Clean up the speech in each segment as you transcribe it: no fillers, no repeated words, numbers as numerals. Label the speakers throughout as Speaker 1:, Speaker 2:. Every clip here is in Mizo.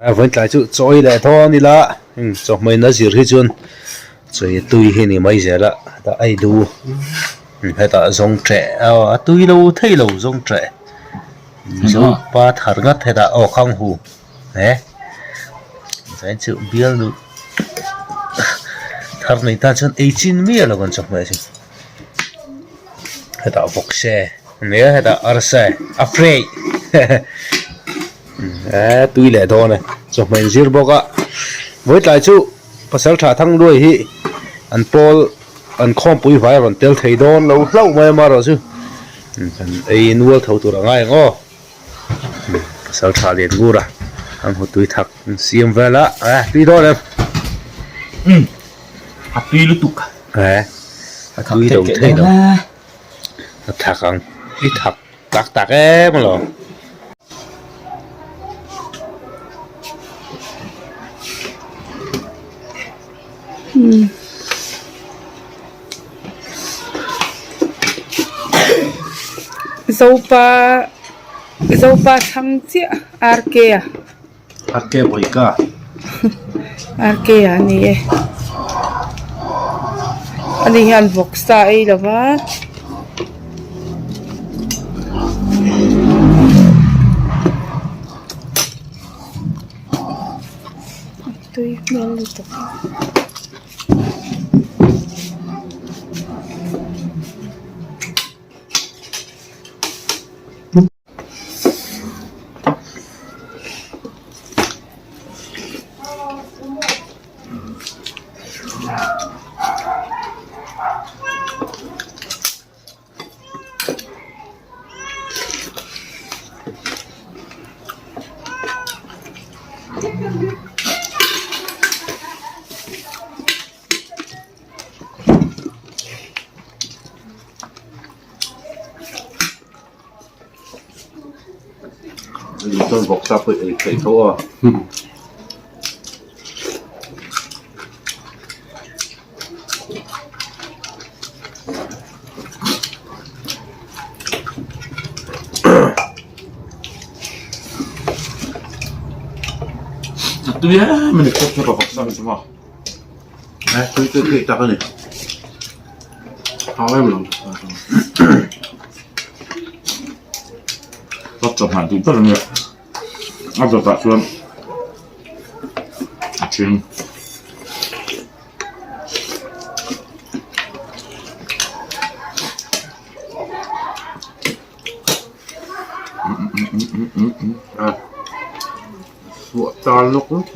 Speaker 1: Vawiin tlai chu chawi leh dawn ila chawhmawina zir hi chuan chawi tui hi ni mai zel a hetah a idu hetah zawng ṭeh a tui lo thei lo zawng ṭeh mizopa thar ngat hetah aw khang hu he chuan chu bialnu thar nei tan chuan ei chin miah lo kan chawhmeh chu hetah vawkse nia hetah arsa a fry Eee tui leh dawn e chawhmeh in zir bawk a vawitlai chu pasal tha thang luai hi an pawl an khawmpui vai a rawn tel thei dawn lo hlauh mai a marawh chu kan ei nual tho tur a ngai ang aw pasal tha lian ngur a an haw tui thak an siam vel a e tui dawn em
Speaker 2: a tui lutuk
Speaker 1: e a tui lo thei lo a thak ang i thak Tak tak em alawm.
Speaker 3: Zopa Zopa chhang chiah RK a.
Speaker 1: RK Boyka.
Speaker 3: RK a ni e. Ani hian vawksa ei lo va. Tui hmel lutuk.
Speaker 1: Chuan vawksa pawh ei theih tho a.
Speaker 2: A tui em a ni khawp chu ka vawksa hi chu maw.
Speaker 1: Tui tui tui tak a ni.
Speaker 2: Hau em lo. Ka chawhmeh duh ber ania. A dawtah chuan a ṭhing.
Speaker 1: Suah tar nawk nawk.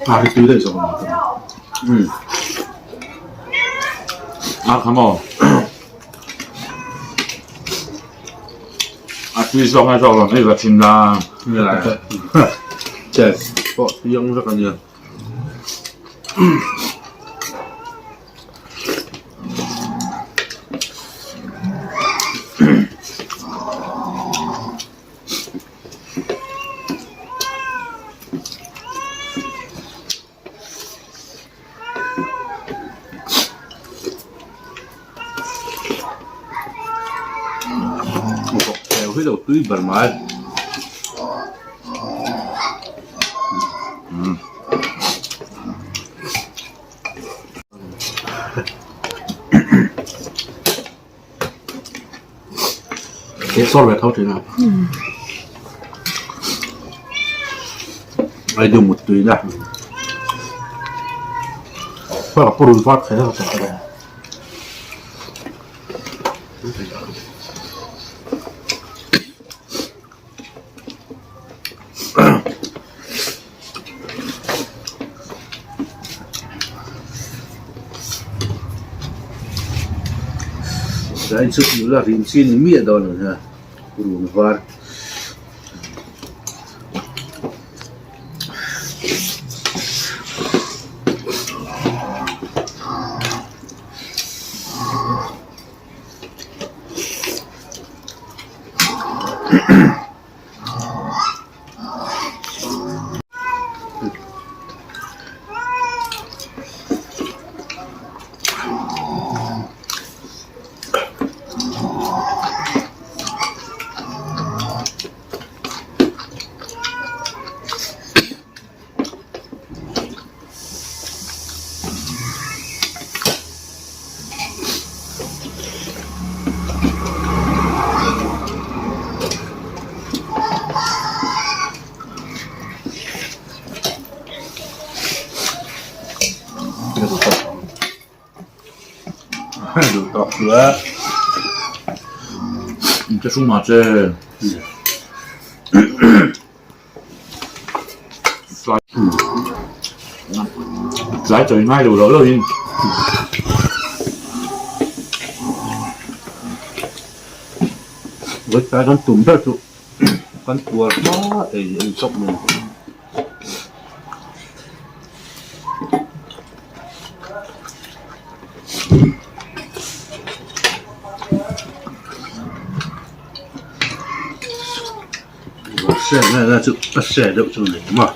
Speaker 2: A hi tui daih zawk ang
Speaker 1: um
Speaker 2: a kha maw a tui zawk nge zawk lo ei va thin la
Speaker 1: chess pawh tui ang vek ania. Vawk theu hi lo tui ber mai.
Speaker 2: He sawr ve tho thin a.
Speaker 1: Ai du mut tui na.
Speaker 2: Ka purun vat kher a chak a.
Speaker 1: Zain chu nula rim chi ni miah dawn ang hian run var.
Speaker 2: Ka chungah che. Tlai chawi ngai lo loh loh in.
Speaker 1: Vawitlai kan tum ber chu kan puar hma ei ei chawp mai. Seh na chu a seh deuh chu ni maw.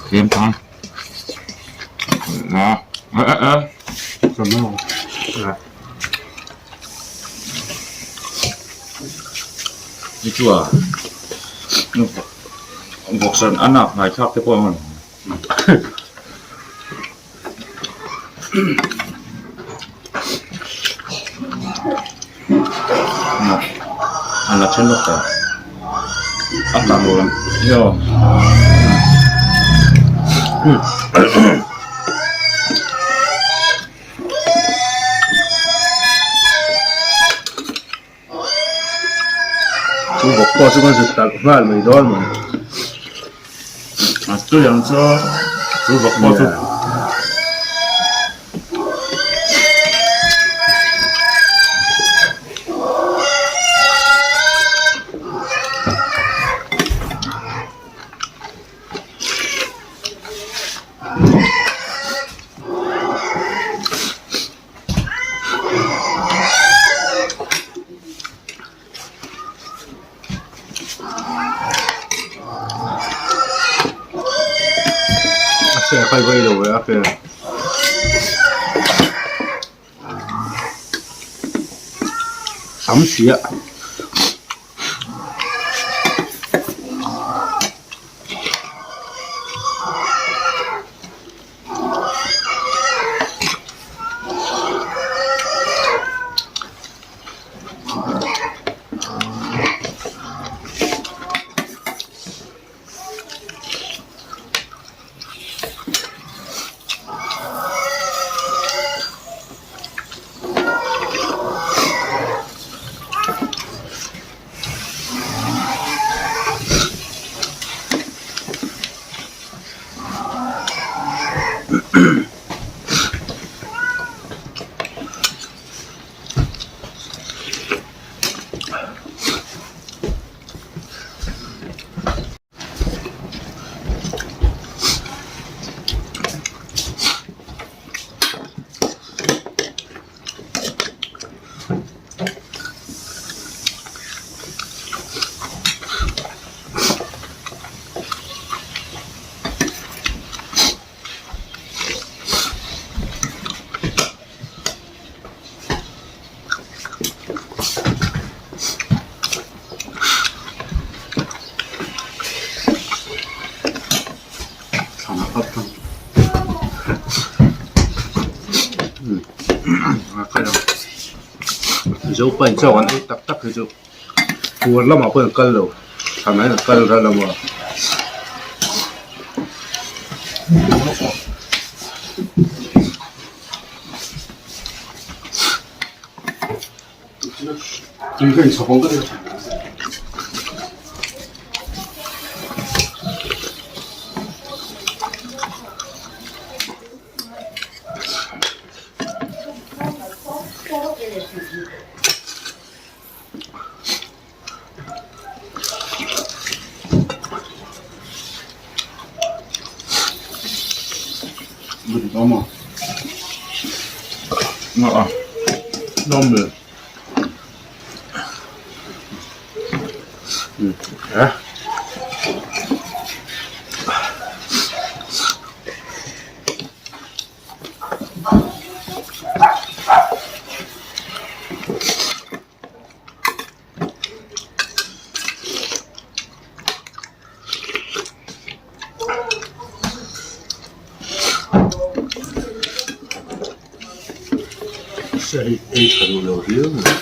Speaker 2: Tlem thang. Ni chu a vawksan a nak hnai thlak te pawh a ngawn. A la then lawk ta a tla lo lam hian.
Speaker 1: Chu bawk pawh chu kan zut talh nghal mai dawn mai.
Speaker 2: A tui ang chu chu bawk pawh chu.
Speaker 1: A se a kai vai lo e a fe. Tam si a. Zopa in chaw kan ei tak tak hi chu. Puar lamah pawh an kal lo thlan ah hian an kal ral a maw. Ei tha duh lo viau mai.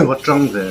Speaker 1: Va tang ve.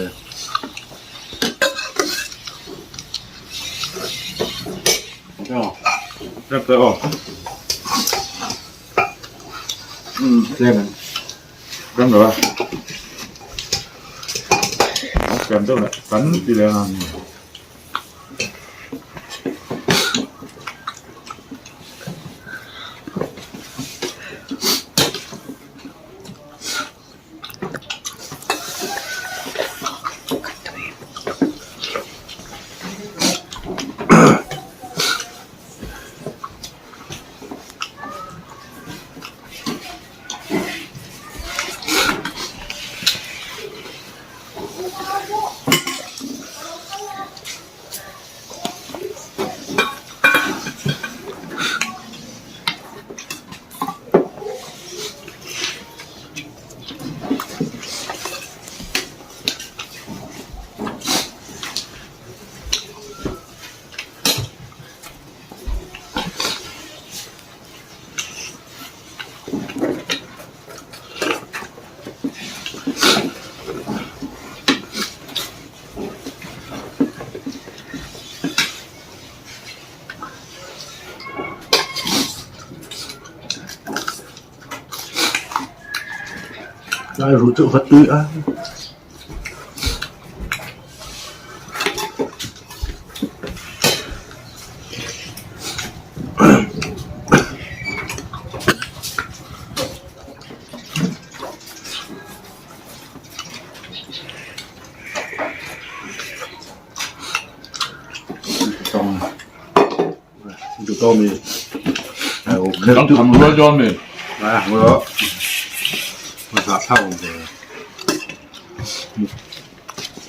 Speaker 1: Lai ruh chu va tui a.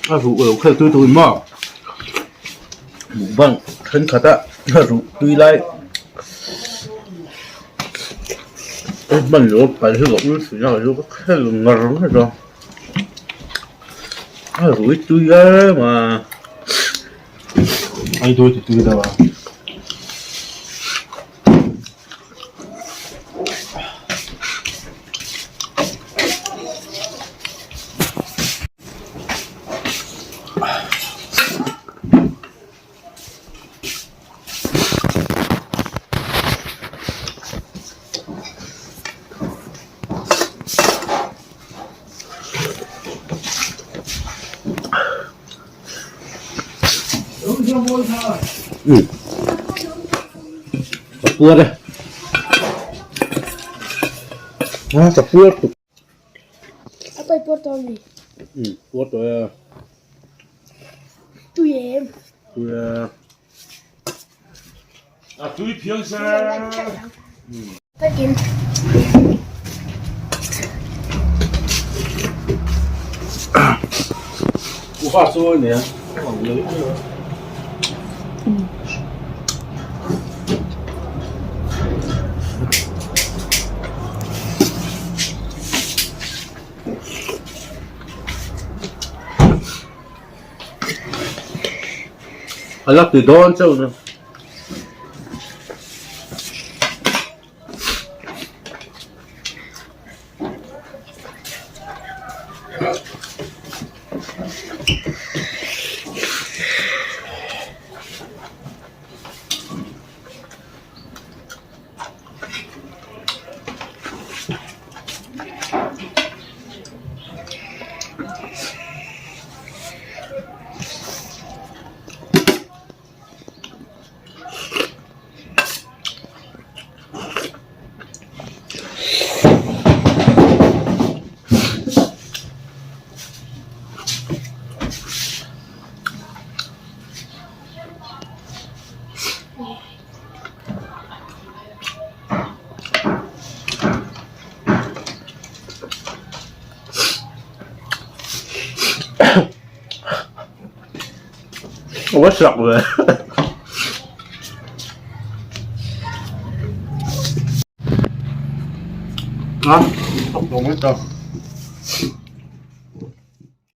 Speaker 1: A ruh lo khelh tui tui maw mukbang thenkhat a a ruh tui lai a hman lo pal hi ka ul thin a ka khel ngar ngar a a ruh hi tui em a. Ai dawi ti tui deuh a. Ka puar e a ka puar tuk
Speaker 4: a pai puar tawh mi
Speaker 1: um puar tawh e
Speaker 4: tui em
Speaker 1: tui e
Speaker 2: a tui phiang se
Speaker 4: takin
Speaker 1: A la ti dawn chauh na.
Speaker 2: A va sak ve. A, a pawng ta.